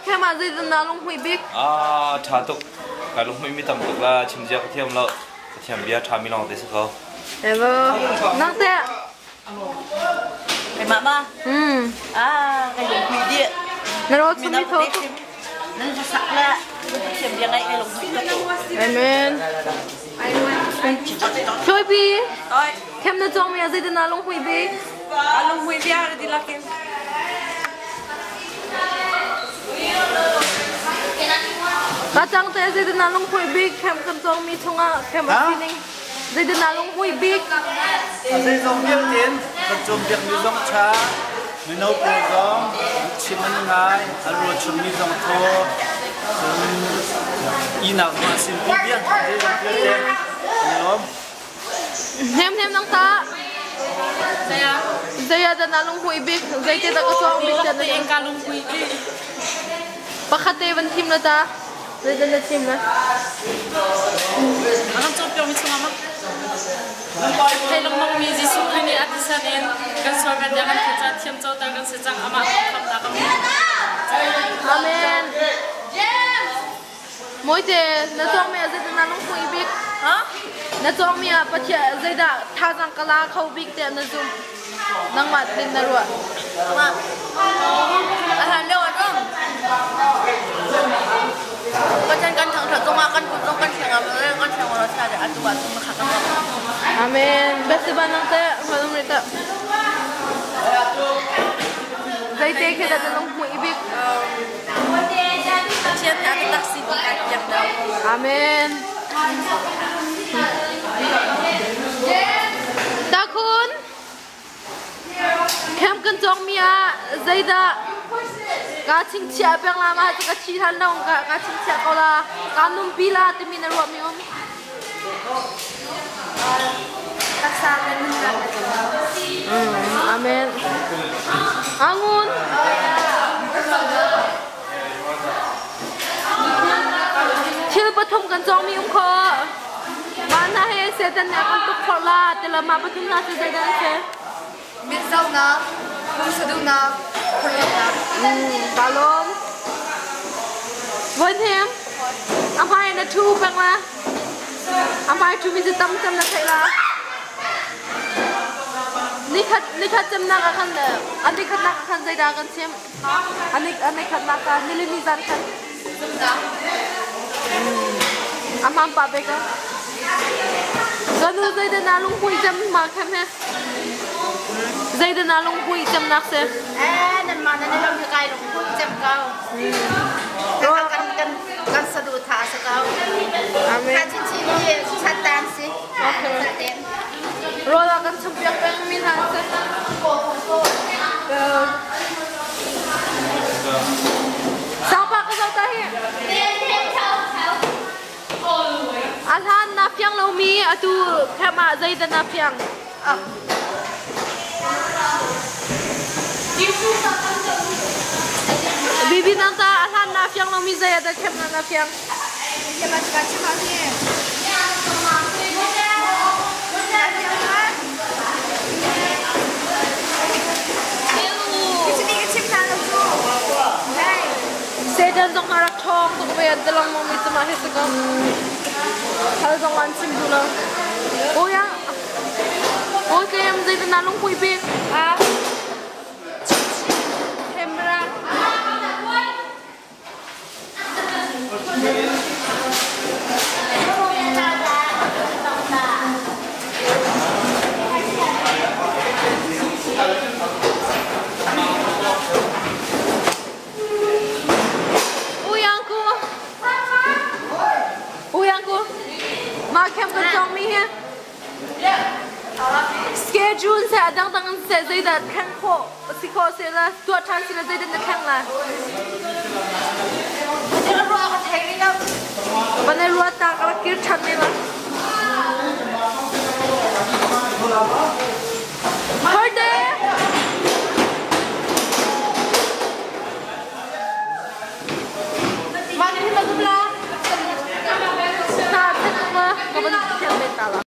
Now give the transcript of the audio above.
Camp ah zeitin na lunghmuih bik? Ah, ṭha tuk. Ka lunghmuih mi tam tuk la chim zia ka thiam lo. Ka thiam bia ṭha mi lawng te si ko. Evo. Nang teh? Keimah ma? Ah, ka lunghmuih dih. Na ro chum mi tho tuk. Nan sak la na thiam bia ngai ka lunghmuih tuk. Amen. Hloi Kem na cong mi ah zeitin na lunghmuih bik? A lunghmuih bia dihlak in. Ka cang te zeitin na lunghmuih bik? Kem kan cong mi chungah kem a sining zeitin na lunghmuih bik? Zeizong vialte in kan cawnpiak mi zong ṭha, mino pawl zong chim an ngai, an rual chungmi zong thaw, cun ihnak zong a simpi bia, zeizong vialte an i lawm. Hnem hnem nang ta. Zei ah dah na lunghmuih bik? Zeite dah ka cawng bik dah na ka lunghmuih bik? Pakhat te van thim la ta. Zeidah na thim la? Anam cawnpiak mi chungah ma? Thei lengmang mi Jesuh Khrih nih a thisen in kan sual kan kan theih thiam coter kan si cang amah khamnak a hmu. Amen. Mawite, na cawngmi ah zeidah na lungpui bik? Na cawngmi ah Pathian zeidah thazaang ka la kho bik tiah na zumh? Nangmah tin na ruah? A hlan lio ah cun Pathian kan thangṭhat zongah kan kut zong kan thleng ah kan thleng lo sia atu ah cun kha kan Amen. Basiba nang teh malum ri teh. Zeite khi dah na lungpui bik? Pathian nih a taktak si ti kai piak deuh. Amen. Takhun, camp kan cawng mi ah zeidah ka chingchiah peng la ma ka chi than lo ka ka chingchiah ko la ka numpi la timi na ruah mi um. Taksa kan nunnak a Amen. Angun. Thil pathum kan cawngmi um kho. Mah hna he Satan nih a kan tuk khawh la ti lo mah pathum hna cu zeidah an si? Mit zohnak, pumsa duhnak, phurhlawtnak. Ka lawm. Voihnem, a hmai na ṭhu peng la. A hmai ṭhumi cu tam cem na theih la. Nikhat nikhat cemnak ah khan a nikhatnak ah khan zeidah kan chim? A nik a nikhatnak ah nilini zan khan. A hmaan pa bek ah. Kanu zeidah na lungpui cem ma khem he? Zeidah na lungpui cem nak si? Eh, nan mah nan i lawm hi kai lungpui cem ko. Kan kan kan saduhthah a si ko. Amen. Kha chinchin hi chattan si. Okay. Rawl ah kan chumpiak peng mi hna si. Sangpa ka zoh ta hi. A hlan na fiang lomi atu camp ah zeidah na fiang? Bibi nang ta a hlan na fiang lomi zei ah dah camp na fiang? Satan zong a rak ṭhawng tuk ve an ti lengmang mi cu mah hi si ko. Hal zong an chim duh lo. Awi ah Awi tlem zeitin na lungpui bik? Ah. Camera. Uyangku. Uyangku. Mah camp kan cawng mi hi schedule seh a dangdang in seh zeidah thleng khawh si khawh seh la tuah ṭhan si la zeidah na thleng la? Van i ruat ta ka rak kir ṭhan ne la.